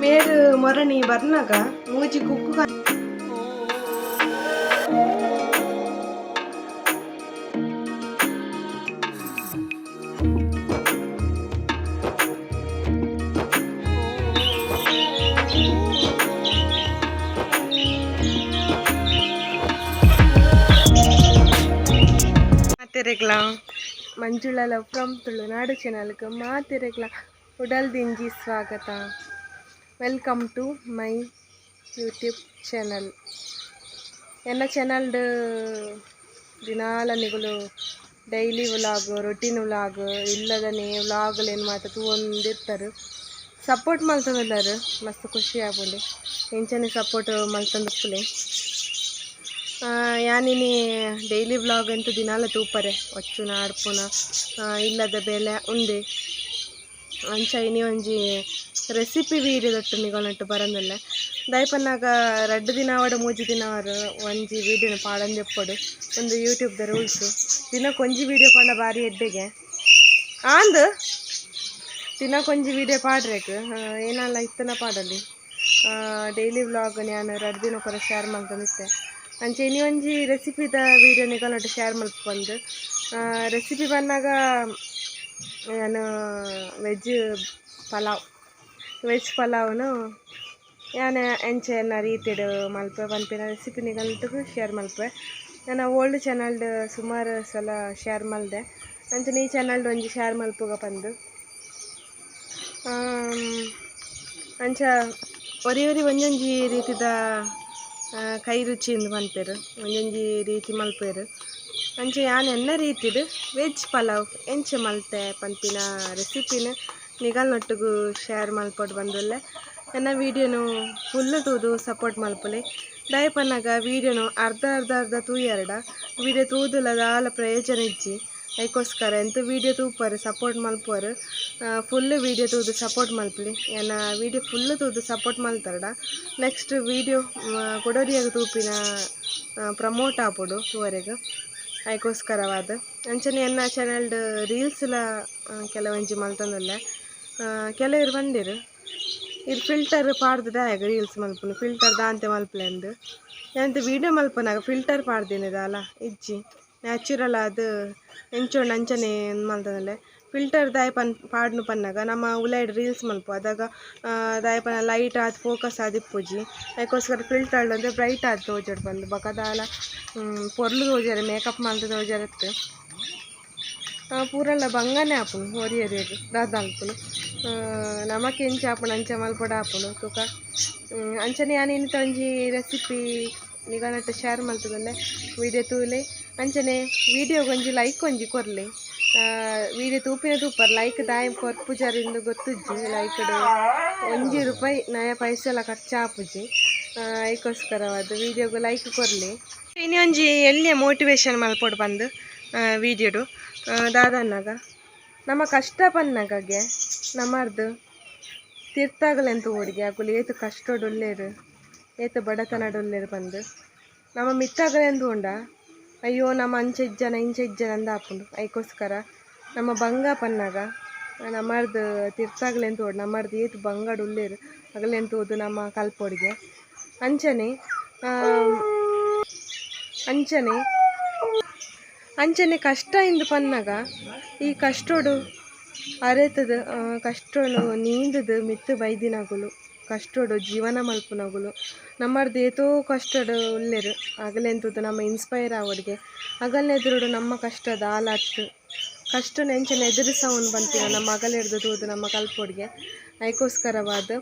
ಮೇರು ಮೊರಣಿ ಬರ್ನಾಗ ಮೂಜಿ ಕುಕ್ಕು. ಮಾತೆರೆಗ್ಲಾ ಮಂಜುಳ ಲವ್ ಫ್ರಮ್ ತುಳುನಾಡು ಚಾನಲ್ಗೆ ಮಾತೆರೆಗ್ಲಾ ಉಡಲ್ ದಿಂಜಿ ಸ್ವಾಗತ. Welcome to my YouTube channel. ಎನ್ನ ಚಾನಲ್ಡ್ ದಿನಾಲ ನಿಗುಲು daily vlog, routine vlog, ಇಲ್ಲದನೆ ವ್ಲಾಗ್ಲೇನು ಮಾತ ತೂವೊಂದಿರ್ತಾರೆ. ಸಪೋರ್ಟ್ ಮಲ್ತೊಂದುಲ್ಲೆರ್, ಮಸ್ತ್ ಖುಷಿ ಆಪುಂಡು. ಇಂಚನೆ ಸಪೋರ್ಟ್ ಮಲ್ತೊಂದುಪ್ಪುಲೆ. ಯಾನಿನಿ ಡೈಲಿ ವ್ಲಾಗ್ ಅಂತೂ ದಿನಾಲ ತೂಪರೆ, ಒಚ್ಚುನ ಆಡ್ಪುನ ಇಲ್ಲದ ಬೇಲೆ ಉಂದೆ. ಅಂಚ ಇನಿ ಒಂಜಿ ರೆಸಿಪಿ ವೀಡಿಯೋದೊಟ್ಟು ನಿಗೊಲ್ನೊಟ್ಟು ಬರಂದುಲ್ಲೆ. ದಾಯೆ ಪನ್ನಗ ರಡ್ಡ್ ದಿನ ಆವಡ್, ಮೂಜಿ ದಿನ ಆವಡ್ ಒಂಜಿ ವೀಡಿಯೋನ ಪಾಡೊಂದಿಪ್ಪೊಡು. ಒಂದು ಯೂಟ್ಯೂಬ್ದ ರೂಲ್ಸ್. ದಿನಕ್ಕೊಂಜಿ ವೀಡಿಯೋ ಪಂಡ ಬಾರಿ ಎಡ್ಡೆಗೆ ಆಂದ್. ದಿನಕ್ಕೊಂಜಿ ವೀಡಿಯೋ ಪಾಡ್ರೆಗ್ ಏನಲ್ಲ ಇತ್ತನ ಪಾಡಲಿ. ಡೈಲಿ ವ್ಲಾಗ್ ಯಾನ್ ರಡ್ಡ್ ದಿನಕ್ಕೊರ ಶೇರ್ ಮಲ್ತೊಂದಿತ್ತೆ. ಅಂಚ ಇನಿ ಒಂಜಿ ರೆಸಿಪಿದ ವೀಡಿಯೋ ನಿಗಲ್ನೊಟ್ಟು ಶೇರ್ ಮಲ್ಪೊಂದು. ರೆಸಿಪಿ ಬನ್ನಗ ಯಾನ್ ವೆಜ್ ಪಲಾವ್, ವೆಜ್ ಪಲಾವ್ನು ಯಾನ್ ಎಂಚ ಎನ್ನ ರೀತಿಡ್ ಮಲ್ಪೆ ಪನ್ಪಿನ ರೆಸಿಪಿ ನಿಗಲ್ನೊಟ್ಟುಗು ಶೇರ್ ಮಲ್ಪುವೆ. ಎನ್ನ ಓಲ್ಡ್ ಚಾನಲ್ಡ್ ಸುಮಾರು ಸಲ ಶೇರ್ ಮಲ್ದೆ. ಅಂಚನೆ ಈ ಚಾನಲ್ಡ್ ಒಂಜಿ ಶೇರ್ ಮಲ್ಪುಗ ಪಂದ್. ಅಂಚ ಒರಿ ಒರಿ ಒಂಜೊಂಜಿ ರೀತಿದ ಕೈ ರುಚಿ ಇಂದ್ ಪನ್ಪೆರ್, ಒಂಜೊಂಜಿ ರೀತಿ ಮಲ್ಪುವೆರ್. ಅಂಚ ಯಾನ್ ಎನ್ನ ರೀತಿಡ್ ವೆಜ್ ಪಲಾವ್ ಎಂಚ ಮಲ್ತೆ ಪನ್ಪಿನ ರೆಸಿಪಿನ್ ನಿಗಲ್ನೊಟ್ಟುಗು ಶೇರ್ ಮಲ್ಪೊಡು ಬಂದುಲ್ಲೆ. ಎನ್ನ ವೀಡಿಯೋನು ಫುಲ್ ತೂದು ಸಪೋರ್ಟ್ ಮಲ್ಪುಲೆ. ದಾಯೆ ಪನ್ನಗ ವೀಡಿಯೋನು ಅರ್ಧ ಅರ್ಧ ಅರ್ಧ ತೂಯರ್ಡ ವೀಡಿಯೋ ತೂದುಲ ದಾಲ ಪ್ರಯೋಜನ ಇಜ್ಜಿ. ಐಕೋಸ್ಕರ ಎಂತ ವೀಡಿಯೋ ತೂಪರ್, ಸಪೋರ್ಟ್ ಮಲ್ಪುವರ್, ಫುಲ್ ವೀಡಿಯೋ ತೂದು ಸಪೋರ್ಟ್ ಮಲ್ಪುಲೆ. ಎನ್ನ ವೀಡಿಯೋ ಫುಲ್ ತೂದು ಸಪೋರ್ಟ್ ಮಲ್ತಾರ್ಡ ನೆಕ್ಸ್ಟ್ ವೀಡಿಯೋ ಕುಡೊರಿಯಗ್ ತೂಪಿನ ಪ್ರಮೋಟ್ ಆಪುಂಡು ತೂವರೆಗ್. ಐಕೋಸ್ಕರವಾದ್ ಅಂಚನೆ ಎನ್ನ ಚಾನಲ್ಡ್ ರೀಲ್ಸ್ಲ ಕೆಲವೊಂಜಿ ಮಲ್ತೊಂದುಲ್ಲೆ. ಕೆಲವೆರ್ ಪಂಡೆರ್, ಇರ್ ಫಿಲ್ಟರ್ ಪಾಡ್ದ್ ದಾಯೆಗ್ ರೀಲ್ಸ್ ಮಲ್ಪುನು, ಫಿಲ್ಟರ್ ದಾಂತೆ ಮಲ್ಪುಲೆಂದ್. ಯಾನ್ ವೀಡಿಯೋ ಮಲ್ಪುನಗ ಫಿಲ್ಟರ್ ಪಾಡ್ದಿನಿ ದಾಲ ಇಜ್ಜಿ. ನ್ಯಾಚುರಲ್ ಆದ್ ಎಂಚ ಉಂಡು ಅಂಚನೆ ಮಲ್ತೊಂದುಲ್ಲೆ. ಫಿಲ್ಟರ್ ದಾಯೆ ಪನ್ ಪಾಡ್ನು ಪನ್ನಗ, ನಮ ಉಲಾಯಿಡ್ ರೀಲ್ಸ್ ಮಲ್ಪುವ, ಅದಗ ದಾಯೆ ಪಂಡ ಲೈಟ್ ಆದ್ ಫೋಕಸ್ ಆದಿಪ್ಪುಜಿ. ಐಕೋಸ್ಕರ ಫಿಲ್ಟರ್ ಒಂತೆ ಬ್ರೈಟ್ ಆದ್ ತೋಜೊಡು ಪಂದ್. ಬೊಕ ದಾಲ ಪೊರ್ಲು ತೋಜರೆ ಮೇಕಪ್ ಮಲ್ತ್ ತೋಜರತ್ತ್. ಪೂರಲ ಬಂಗನೆ ಆಪುಂಡು. ಒರಿಯೊರಿಯಗ್ ದಾದ ಮಲ್ಪುನು? ನಮಕ್ ಎಂಚ ಆಪುಂಡು ಅಂಚ ಮಲ್ಪೊಡು ಆಪುಂಡು ತೂಕ. ಅಂಚನೆ ಯಾನ್ ಇನಿತ ಒಂಜಿ ರೆಸಿಪಿ ನಿಗಲ್ನೊಟ್ಟು ಶೇರ್ ಮಲ್ತುದುಲ್ಲೆ. ವಿಡಿಯೋ ತೂಲೆ. ಅಂಚನೆ ವಿಡಿಯೋಗ್ ಒಂಜಿ ಲೈಕ್ ಒಂಜಿ ಕೊರ್ಲೆ. ವಿಡಿಯೋ ತೂಪಿನ ತೂಪರ್, ಲೈಕ್ ದಾಯೆ ಕೊರ್ಪುಜರ್ ಇಂದ್ ಗೊತ್ತುಜ್ಜಿ. ಲೈಕ್ಡ್ 1 ರೂಪಾಯಿ ನಯ ಪೈಸೆಲ ಖರ್ಚು ಆಪುಜಿ. ಐಕೋಸ್ಕರವಾದ್ ವಿಡಿಯೋಗ್ ಲೈಕ್ ಕೊರ್ಲೆ. ಇನಿ ಒಂಜಿ ಎಲ್ಯ ಮೋಟಿವೇಶನ್ ಮಲ್ಪೊಡು ಪಂದ್ ವಿಡಿಯೋಡು. ದಾದನ್ನಾಗ ನಮ ಕಷ್ಟ ಪನ್ನಗಗೆ ನಮರ್ದು ತಿರ್ತಾಗಲೆಂತ ಊರಿಗೆ ಅಕುಲು ಏತ್ ಕಷ್ಟೊಡುಲ್ಲೆರ್, ಏತ್ ಬಡತನಡುಲ್ಲೆರ್ ಪಂದ್. ನಮ ಮಿತ್ತಾಗಲೆಂದು ಉಂಡ, ಅಯ್ಯೋ ನಮ ಅಂಚ ಇಜ್ಜನ, ಇಂಚ ಇಜ್ಜನ ಅಂದ್ ಆಪುಂಡು. ಐಕೋಸ್ಕರ ನಮ್ಮ ಬಂಗ ಪನ್ನಗ ನಮರ್ದು ತಿರ್ತಾಗಲೆನ್ ತೂವೊಡು, ನಮರ್ದು ಏತ್ ಬಂಗಡ್ ಉಲ್ಲೆರ್ ಅಗಲೆನ್ ತೂದು ನಮ ಕಲ್ಪೊಡಿಗೆ. ಅಂಚನೆ ಅಂಚನೆ ಅಂಚನೆ ಕಷ್ಟ ಇಂದ್ ಪನ್ನಗ ಈ ಕಷ್ಟೊಡು ಅರೆತುದು, ಕಷ್ಟೊನು ನೀಂದುದು ಮಿತ್ತ್ ಬೈದಿನಕುಲು, ಕಷ್ಟೊಡು ಜೀವನ ಮಲ್ಪುನಕುಲು ನಮರ್ದು ಏತೋ ಕಷ್ಟಡ್ ಉಲ್ಲೆರ್. ಅಗಲೆನ್ ತೂದು ನಮ ಇನ್ಸ್ಪೈರ್ ಆವೊಡಿಗೆ. ಅಗಲ್ನ ಎದುರುಡು ನಮ್ಮ ಕಷ್ಟ ದಾಲ ಅತ್ತ್. ಕಷ್ಟನ್ ಎಂಚನೆ ಎದುರಿಸವೊನು ಪನ್ಪಿನ ನಮ್ಮ ಅಗಲೆರ್ದ್ ತೂದು ನಮ್ಮ ಕಲ್ಪೊಡಿಗೆ. ಐಕೋಸ್ಕರವಾದ್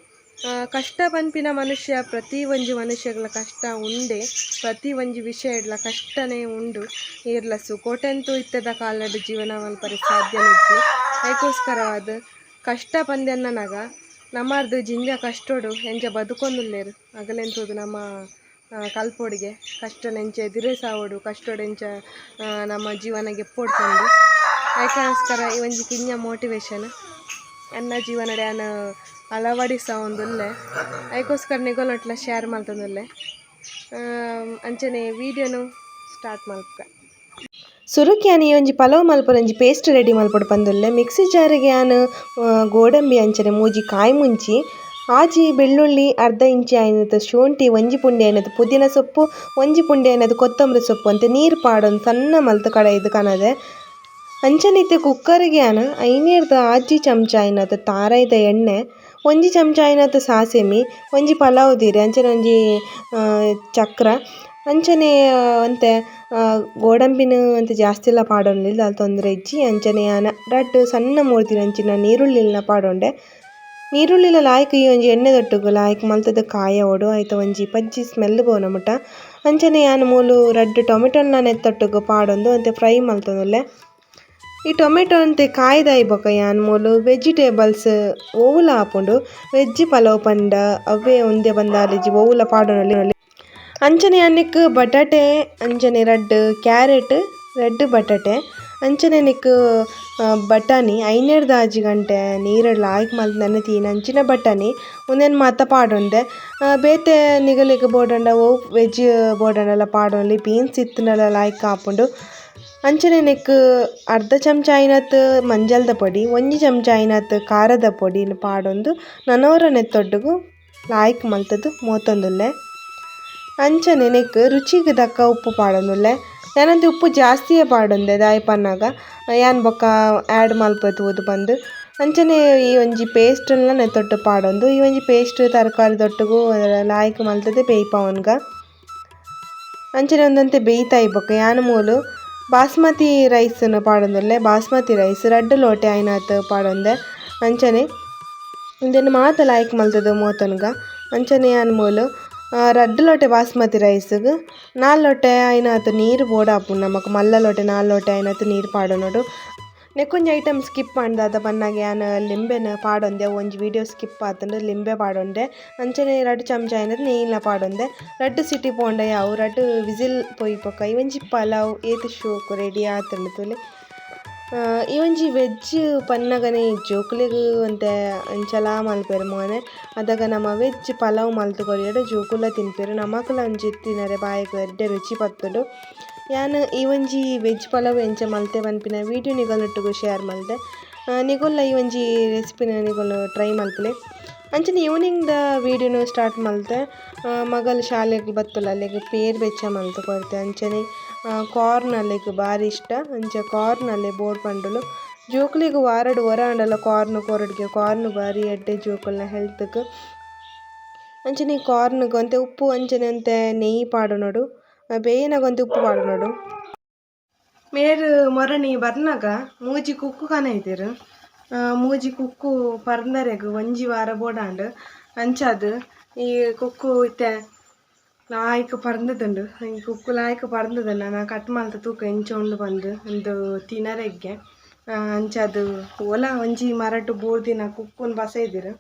ಕಷ್ಟ ಪನ್ಪಿನ ಮನುಷ್ಯ, ಪ್ರತಿ ಒಂಜಿ ಮನುಷ್ಯಗ್ಲ ಕಷ್ಟ ಉಂಡೆ. ಪ್ರತಿ ಒಂಜಿ ವಿಷಯಡ್ಲ ಕಷ್ಟನೇ ಉಂಡು. ಏರ್ಲ ಸುಖೋಟೆಂತೂ ಇತ್ತೆದ ಕಾಲಡ್ ಜೀವನ ಮಲ್ಪರೆ ಸಾಧ್ಯನೇ ಇಜ್ಜಿ. ಐಕೋಸ್ಕರವಾದ್ ಕಷ್ಟ ಪಂದ್ ಎನ್ನನಗ ನಮರ್ದ್ ಜಿಂಜ ಕಷ್ಟೊಡು ಎಂಚ ಬದುಕೊಂದುಲ್ಲೆರ್ ಅಗಲೆನ್ ತೂದು ನಮ ಕಲ್ಪೊಡಿಗೆ. ಕಷ್ಟನ್ ಎಂಚ ಎದುರಿಸಾವೊಡು, ಕಷ್ಟೊಡು ಎಂಚ ನಮ್ಮ ಜೀವನ ಗೆಪ್ಪೊಡು ಪಂದ್. ಐಕೋಸ್ಕರ ಈ ಒಂಜಿ ಕಿನ್ಯ ಮೋಟಿವೇಶನ್ ಎನ್ನ ಜೀವನಡ್ ಯಾನ್ ಅಳವಡಿಸವೊಂದುಲ್ಲೆ. ಐಕೋಸ್ಕರ ನಿಗೋಲ್ನೊಟ್ಲ ಶೇರ್ ಮಲ್ತೊಂದುಲ್ಲೆ. ಅಂಚನೆ ವೀಡಿಯೋನು ಸ್ಟಾರ್ಟ್ ಮಲ್ಪುಗ. ಸುರುಕ್ ಯಾನ್ ಈ ಒಂಜಿ ಪಲಾವ್ ಮಲ್ಪುನ ಒಂಜಿ ಪೇಸ್ಟ್ ರೆಡಿ ಮಲ್ಪೊಡು ಪಂದುಲ್ಲೆ. ಮಿಕ್ಸಿ ಜಾರಿಗೆ ಯಾನ್ ಗೋಡಂಬಿ ಅಂಚನೆ ಮೂಜಿ ಕಾಯಿ ಮುಂಚಿ ಆಜಿ ಬೆಳ್ಳುಳ್ಳಿ ಅರ್ಧ ಇಂಚಿ ಆಯಿನತ ಶುಂಠಿ ಒಂಜಿ ಪುಂಡಿ ಆಯಿನತ ಪುದೀನ ಸೊಪ್ಪು ಒಂಜಿ ಪುಂಡಿ ಆಯಿನತ ಕೊತ್ತಂಬರಿ ಸೊಪ್ಪು ಅಂತೆ ನೀರು ಪಾಡೊಂದು ಸಣ್ಣ ಮಲ್ತ್ ಕಡೈದು ಕನದೆ. ಅಂಚನೆ ಇತ್ತೆ ಕುಕ್ಕರ್ಗೆ ಯಾನ್ ಐನೆರ್ದ್ ಆಜಿ ಚಮಚ ಆಯಿನತ ತಾರಾಯಿದ ಎಣ್ಣೆ ಒಂಜಿ ಚಮಚ ಆಯಿನತ ಸಾಸೆಮಿ ಒಂಜಿ ಪಲಾವ್ ದಿರೆ ಅಂಚನೆ ಒಂಜಿ ಚಕ್ರ ಅಂಚನೆ ಒಂತೆ ಗೋಡಂಬಿನ ಒಂತೆ ಜಾಸ್ತಿ ಎಲ್ಲ ಪಾಡೊಂದಿಲ್ಲ ದಾಲ ತೊಂದರೆ ಇಜ್ಜಿ. ಅಂಚನೆ ಯಾನ್ ರಡ್ಡ್ ಸಣ್ಣ ಮೂರ್ದಿನಂಚಿನ ನೀರುಳ್ಳಿಲ್ನ ಪಾಡೊಂಡೆ. ನೀರುಳ್ಳಿಲ ಲಾಯ್ಕ್ ಈ ಒಂಜಿ ಎಣ್ಣೆದೊಟ್ಟುಗು ಲಾಯ್ಕ್ ಮಲ್ತದ ಕಾಯ ಓಡು ಐತ ಒಂಜಿ ಪಜ್ಜಿ ಸ್ಮೆಲ್ ಪೋನ ಮುಟ. ಅಂಚನೆ ಯಾನ್ ಮೂಲು ರಡ್ಡ್ ಟೊಮೆಟೊಲ್ನ ನೆತ್ತೊಟ್ಟುಗು ಪಾಡೊಂದು ಒಂತೆ ಫ್ರೈ ಮಲ್ತೊಂದುಲ್ಲೆ. ಈ ಟೊಮೆಟೊ ಒಂತೆ ಕಾಯ್ದಾಯಿ ಬೊಕ ಯಾನ್ ಮೂಲು ವೆಜಿಟೇಬಲ್ಸ್ ಓವುಲ ಆಪುಂಡು. ವೆಜ್ ಪಲಾವ್ ಪಂಡ ಅವ್ವೇ ಉಂದೆ ಬಂದಾಲಿಜಿ ಓವುಲ ಪಾಡೊನೊಲಿ. ಅಂಚನೆ ಯಾನ್ ಬಟಾಟೆ ಅಂಚನೆ ರಡ್ಡ್ ಕ್ಯಾರೆಟ್ ರಡ್ಡ್ ಬಟಾಟೆ ಅಂಚನೆ ನೆಕ್ ಬಟಾಣಿ ಐನೆರ್ದ್ ಆಜಿ ಗಂಟೆ ನೀರುಡ್ ಲಾಯ್ಕ್ ಮಲ್ತ್ ನೆನೆತಿನ ಅಂಚಿನ ಬಟಾಣಿ ಉಂದೆನ್ ಮಾತ ಪಾಡೊಂದೆ. ಬೇತೆ ನಿಗಲೆಗ್ ಬೋಡಂಡ ಒವು ವೆಜ್ ಬೋಡಂಡಲ ಪಾಡೊನೊಲಿ ಬೀನ್ಸ್ ಇತ್ತ್ಂಡಲ ಲಾಯ್ಕ್ ಆಪುಂಡು. ಅಂಚನೆ ನೆಕ್ ಅರ್ಧ ಚಮಚ ಆಯಿನತ್ ಮಂಜಲ್ದ ಪೊಡಿ ಒಂಜಿ ಚಮಚ ಆಯಿನತ್ ಖಾರದ ಪೊಡಿನ್ ಪಾಡೊಂದು ನನೊರ ನೆತ್ತೊಟ್ಟುಗು ಲಾಯ್ಕ್ ಮಲ್ತುದು ಮೋತೊಂದುಲ್ಲೆ. ಅಂಚನೆ ನೆಕ್ ರುಚಿಗ್ ದಕ್ಕ ಉಪ್ಪು ಪಾಡೊಂದುಲ್ಲೆ. ಯಾನಂತೆ ಉಪ್ಪು ಜಾಸ್ತಿಯೇ ಪಾಡೊಂದೆ ದಾಯೆ ಪನ್ನಗ ಯಾನ್ ಬೊಕ್ಕ ಆ್ಯಡ್ ಮಲ್ಪೆ ತೂದು ಪಂದ್. ಅಂಚನೆ ಈ ಒಂಜಿ ಪೇಸ್ಟ್ ಲ ನೆತ್ತೊಟ್ಟು ಪಾಡೊಂದು ಈ ಒಂಜಿ ಪೇಸ್ಟ್ ತರಕಾರಿದೊಟ್ಟುಗು ಲಾಯ್ಕ್ ಮಲ್ತುದು ಬೇಯ್ಪಾವೊನ್ಗ. ಅಂಚನೆ ಒಂದಂತೆ ಬೇಯ್ತಾಯಿ ಬೊಕ್ಕ ಯಾನ್ ಮೂಲು ಬಾಸ್ಮತಿ ರೈಸ್ ನು ಪಾಡೊಂದುಲ್ಲೆ. ಬಾಸ್ಮತಿ ರೈಸ್ ರಡ್ಡ್ ಲೋಟೆ ಆಯಿನಾತ್ ಪಾಡೊಂದೆ. ಅಂಚನೆ ಉಂದೆನ್ ಮಾತ ಲಾಯ್ಕ್ ಮಲ್ತುದು ಮೋತೊನ್ಗ. ಅಂಚನೆ ಯಾನ್ ಮೂಲು ರಡ್ಡ್ ಲೋಟೆ ಬಾಸ್ಮತಿ ರೈಸ್ಗ್ 4 ಲೋಟೆ ಆಯಿನಾತ್ ನೀರು ಬೋಡಾಪುಂಡು ನಮಕ್. ಮಲ್ಲ ಲೋಟೆ 4 ಲೋಟೆ ಆಯಿನಾತ್ ನೀರು ಪಾಡೊನೊಡು. ನೆಕ್ಕೊಂಜಿ ಐಟಮ್ ಸ್ಕಿಪ್ ಆಂಡ ಪನ್ನಗ ಯಾನ್ ಲಿಂಬೆನ್ ಪಾಡೊಂದೆ. ಒಂಜಿ ವಿಡಿಯೋ ಸ್ಕಿಪ್ ಆತುಂಡು ಲಿಂಬೆ ಪಾಡೊಂಡೆ. ಅಂಚನೆ ರಡ್ಡ್ ಚಮಚ ಆಯಿನತ್ ನೆಯ್ಯಿಲ ಪಾಡೊಂದೆ. ರಡ್ಡ್ ಸಿಟಿ ಪೋಂಡ ಯಾವು ರಡ್ಡ್ ವಿಸಿಲ್ ಪೋಯಿ ಬೊಕ್ಕ ಈ ಒಂಜಿ ಪಲಾವ್ ಏತ್ ಶೋಕು ರೆಡಿ ಆತುಂಡು ತೂಲೆ. ಈ ಒಂಜಿ ವೆಜ್ ಪನ್ನಗನೆ ಜೋಕುಲೆಗ್ ಒಂತೆ ಅಂಚಲಾ ಮಲ್ಪೆರ್ ಮೋನೆ. ಅದಗ ನಮ ವೆಜ್ ಪಲಾವ್ ಮಲ್ತ್ ಕೊರಿಯಡ ಜೋಕುಲ ತಿನ್ಪೆರ್ ನಮಕ್ಲ ಒಂಜಿ ತಿನರೆ ಬಾಯಿಗ್ ಎಡ್ಡೆ ರುಚಿ ಪತ್ತುಂಡು. ಯಾನ್ ಈ ಒಂಜಿ ವೆಜ್ ಪಲಾವ್ ಎಂಚ ಮಲ್ತೆ ಪನ್ಪಿನ ವೀಡಿಯೋ ನಿಗಲ್ನೊಟ್ಟುಗು ಶೇರ್ ಮಲ್ತೆ. ನಿಗುಲ್ಲ ಈ ಒಂಜಿ ರೆಸಿಪಿನ ನಿಗುಲು ಟ್ರೈ ಮಲ್ಪುಲೆ. ಅಂಚನೆ ಈವ್ನಿಂಗ್ ದ ವೀಡಿಯೋನು ಸ್ಟಾರ್ಟ್ ಮಲ್ತೆ. ಮಗಲ್ ಶಾಲೆಗ್ ಬತ್ತುಲ ಅಲೆಗ್ ಪೇರ್ ಬೆಚ್ಚ ಮಲ್ತ್ ಕೊರ್ತೆ. ಅಂಚನೆ ಕಾರ್ನ್ ಅಲೆಗ್ ಬಾರಿ ಇಷ್ಟ. ಅಂಚ ಕಾರ್ನ್ ಅಲೆ ಬೋಡ್ ಪಂಡಲು. ಜೋಕುಲೆಗ್ ವಾರಡ್ ಒರ ಆಂಡಲ ಕಾರ್ನ್ ಕೊರೊಡ್ಗೆ. ಕಾರ್ನ್ ಬಾರಿ ಎಡ್ಡೆ ಜೋಕುಲ್ನ ಹೆಲ್ತ್ ಗ್. ಅಂಚನೆ ಕಾರ್ನ್ ಗ್ ಒಂತೆ ಉಪ್ಪು ಅಂಚನೆ ಒಂತೆ ನೆಯ್ಯಿ ಪಾಡೊನೊಡು. ಬೇಯನಗ ಒಂತೆ ಉಪ್ಪು ಪಾಡೊನೊಡು. ಮೇರ್ ಮೊರಣಿ ಬರ್ನಗ ಮೂಜಿ ಕುಕ್ಕು ಕನೈದೆರ್. ಮೂಜಿ ಕುಕ್ಕು ಪರ್ಂದರೆಗ್ ಒಂಜಿ ವಾರ ಬೋಡಾಂಡ್. ಅಂಚಾದ್ ಈ ಕುಕ್ಕು ಇತ್ತೆ ಲಾಯ್ಕ್ ಪರ್ಂದುದುಂಡು. ಈ ಕುಕ್ಕು ಲಾಯ್ಕ್ ಪರ್ಂದುದುಂಡು. ನಾ ಕಟ್ ಮಲ್ತ್ ತೂಕ ಎಂಚ ಉಂಡು ಪಂದ್ ಉಂದು ತಿನರೆಗ್ಗೆ. ಅಂಚಾದ್ ಓಲ ಒಂಜಿ ಮರಟ್ ಬೂರ್ದಿನ ಕುಕ್ಕುನ್ ಬಸೈದೆರ್.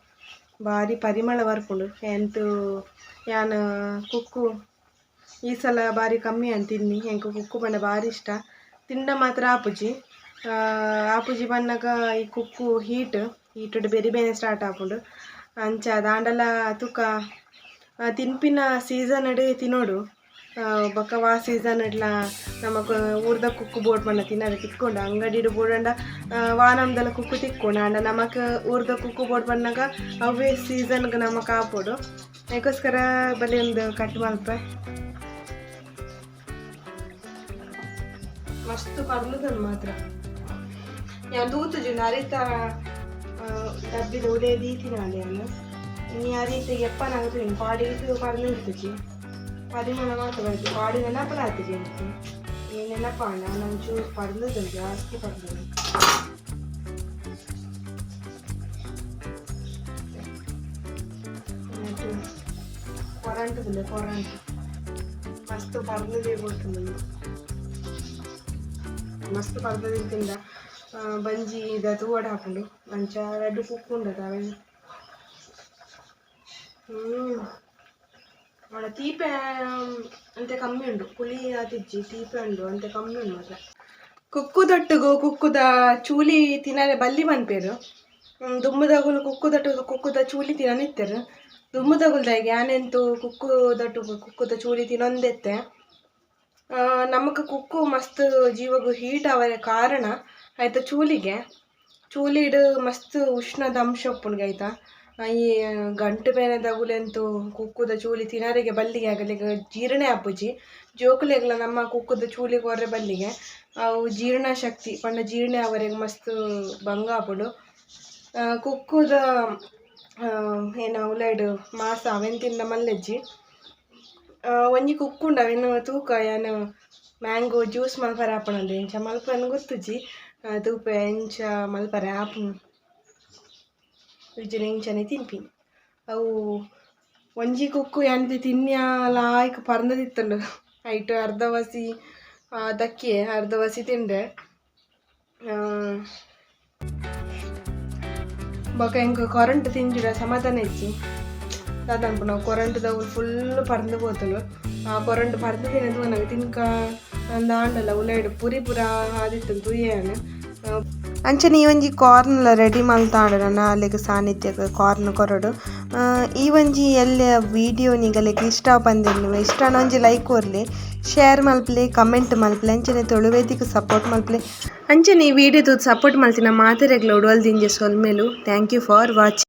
ಬಾರಿ ಪರಿಮಳ ಬರ್ಪುಂಡು. ಎಂತು ಯಾನ್ ಕುಕ್ಕು ಈ ಸಲ ಬಾರಿ ಕಮ್ಮಿ ಅಂತ ತಿನ್ನಿ. ಎಂಕ್ ಕುಕ್ಕು ಪಂಡ ಬಾರಿ ಇಷ್ಟ. ತಿಂಡ ಮಾತ್ರ ಆಪುಜಿ. ಆಪುಜಿ ಪನ್ನಗ ಈ ಕುಕ್ಕು ಹೀಟ್ ಹೀಟುಡು ಬೇರೆ ಬೇನೆ ಸ್ಟಾರ್ಟ್ ಆಪುಂಡು. ಅಂಚಾದ್ ಆಂಡಲ ತುಕ ತಿನ್ಪಿನ ಸೀಸನ್ ಡ್ ತಿನೊಡು. ಬೊಕ್ಕ ವಾ ಸೀಸನ್ ಡ್ಲ ನಮಕ್ ಊರ್ದ ಕುಕ್ಕು ಬೋಡ್ ಪಂಡ ತಿನರೆ ತಿಕ್ಕೊಂಡು ಅಂಗಡಿಡ್ ಬೋಡಂಡ ವಾನಮ್ದಲ ಕುಕ್ಕು ತಿಕ್ಕೊಂಡು. ಆಂಡ ನಮಕ್ ಊರ್ದ ಕುಕ್ಕು ಬೋಡ್ ಪನ್ನಗ ಅವ್ವೇ ಸೀಸನ್ಗ್ ನಮಕ್ ಆಪೊಡು. ಅದಕ್ಕೋಸ್ಕರ ಬಲೆ ಒಂದು ಕಟ್ ಮಲ್ಪೆ. ಮಸ್ತ್ ಪರ್ಲುದುಂಡು ಮಾತ್ರ. ಯಾನ್ ತೂತುಜಿ ಅರಿತ ಡಬ್ಬಿದ ಉಲೇ ದೀತಿನಾಲ್ ಯಾನ್. ಇನಿ ಅರಿತ ಎಪ್ಪನಾಗ ತೂಯಿನಿ ಪಾಡಿಗ್ ಪರ್ಂದ್ ಇತ್ತುಜಿ. ಪರಿಮಳ ಮಾತ್ರ ಬೈದು ಪಾಡಿ ನೆನಪಲ ಆತಿಜಿ ಎಂಕ್. ಈ ನೆನಪಾಂಡ ಒಂಚೂರು ಪರ್ಂದುದುಂಡು ಜಾಸ್ತಿ ಪರ್ಂದುಂಡು. ಕೊರಂಟುದುಂಡು ಕೊರಂಟು ಮಸ್ತ್ ಪರ್ಂದುದೇ ಬೋಡ್ತುಂಡು. ಮಸ್ತ್ ಪರ್ಂದುದು ತಿಂಡ ಬಂಜಿ ದ ತೂವಡ್ ಆಪುಂಡು. ಅಂಚ ರಡ್ಡ್ ಕುಕ್ಕು ಉಂಡತ ಅವೆನ್. ಆಂಡ ತೀಪೆ ಅಂತೆ ಕಮ್ಮಿ ಉಂಡು. ಪುಳಿ ಆತಿಜ್ಜಿ ತೀಪೆ ಉಂಡು ಅಂತೆ ಕಮ್ಮಿ ಉಂಡು ಮಾತ್ರ. ಕುಕ್ಕುದೊಟ್ಟುಗು ಕುಕ್ಕುದ ಚೂಲಿ ತಿನರೆ ಬಲ್ಲಿ ಪನ್ಪೆರ್. ದುಂಬುದಗುಲು ಕುಕ್ಕುದೊಟ್ಟುಗು ಕುಕ್ಕುದ ಚೂಲಿ ತಿನೊಂದಿತ್ತೆರ್. ದುಂಬುದಗುಲ್ದಾಗೆ ಯಾನೆಂತು ಕುಕ್ಕುದೊಟ್ಟುಗು ಕುಕ್ಕುದ ಚೂಲಿ ತಿನೊಂದೆತ್ತೆ. ನಮಕ್ ಕುಕ್ಕು ಮಸ್ತ್ ಜೀವಗ್ ಹೀಟ್ ಆವರೆ ಕಾರಣ ಐತ ಚೂಲಿಗೆ. ಚೂಲಿಡ್ ಮಸ್ತ್ ಉಷ್ಣದ ಅಂಶ ಉಪ್ಪುಂಡು ಐತ. ಈ ಗಂಟು ಬೇನೆದಗುಲೆಂತು ಕುಕ್ಕುದ ಚೂಲಿ ತಿನರೆಗೆ ಬಲ್ಲಿಗೆ ಅಗಲೆಗ್ ಜೀರ್ಣ ಆಪುಜಿ. ಜೋಕುಲೆಗ್ಲ ನಮ್ಮ ಕುಕ್ಕುದ ಚೂಲಿ ಕೊರ್ರೆ ಬಲ್ಲಿಗೆ ಅವು ಜೀರ್ಣ ಶಕ್ತಿ ಪಂಡ ಜೀರ್ಣ ಆವರೆಗ್ ಮಸ್ತ್ ಬಂಗ ಆಪುಂಡು. ಕುಕ್ಕುದ ಏನ ಉಲೈಡ್ ಮಾಸ ಅವೆನ್ ತಿಂಡ ಮಲ್ಲೆಜ್ಜಿ. ಒಂಜಿ ಕುಕ್ಕುಂಡು ಅವೆನ್ ತೂಕ ಯಾನ್ ಮ್ಯಾಂಗೋ ಜ್ಯೂಸ್ ಮಲ್ಪರೆ ಆಪುಂಡು ಎಂಚ ಮಲ್ಪುವೆನ್ ಗೊತ್ತುಜಿ. ತೂಪೆ ಎಂಚ ಮಲ್ಪರೆ ಆಪುಂಡು ಇಜ್ಜಿಡ ಇಂಚನೆ ತಿನ್ಪಿನಿ. ಅವು ಒಂಜಿ ಕುಕ್ಕು ಯಾನ್ ತಿನ್ಯ ಲಾಯ್ಕ್ ಪರ್ಂದ್ ಐಟ್ ಅರ್ಧ ವಸಿ ದಕ್ಕಿಯೆ ಅರ್ಧ ವಸಿ ತಿಂಡೆ. ಬೊಕ ಎಂಕ್ ಕೊರಂಟ್ ತಿಂಜಿಡ ಸಮಾಧಾನ ಇಜ್ಜಿ. ದಾದ ಪನ್ಪುನ ಕೊರಂಟ್‌ದವು ಫುಲ್ ಪರ್ಂದ್ ಪೋತುಂಡು. ಆ ಕೊರಂಟ್ ಪರ್ಂದ್ ತಿನದು ನನಗೆ ತಿನ್ಕ ಅಂದಾಂಡಲ ಉಲೈಡ್ ಪುರಿ ಪೂರ ಆದಿತ್ತುಂಡು ತೂಯೆ ಯಾನ್. ಅಂಚನೆ ಈ ಒಂಜಿ ಕಾರ್ನ್‌ಲ ರೆಡಿ ಮಲ್ತಾಂಡ್ ನನ ಅಲೆಗ್ ಸಾನಿಧ್ಯಗ್ ಕಾರ್ನ್ ಕೊರೊಡು. ಈ ಒಂಜಿ ಎಲ್ಯ ವಿಡಿಯೋ ನಿಗಲೆಗ್ ಇಷ್ಟ ಪಂದ್ ಇಷ್ಟ ಆಂಡ ಒಂಜಿ ಲೈಕ್ ಕೊರ್ಲೆ, ಶೇರ್ ಮಲ್ಪುಲೆ, ಕಮೆಂಟ್ ಮಲ್ಪುಲೆ, ಅಂಚನೆ ತುಳುವೇದಿಗ್ ಸಪೋರ್ಟ್ ಮಲ್ಪುಲೆ. ಅಂಚನೆ ಈ ವಿಡಿಯೋ ತೂದು ಸಪೋರ್ಟ್ ಮಲ್ತಿನ ಮಾತೆರೆಗ್ಲ ಉಡಲ್ ದಿಂಜ ಸೊಲ್ಮೆಲು. Thank you for watching.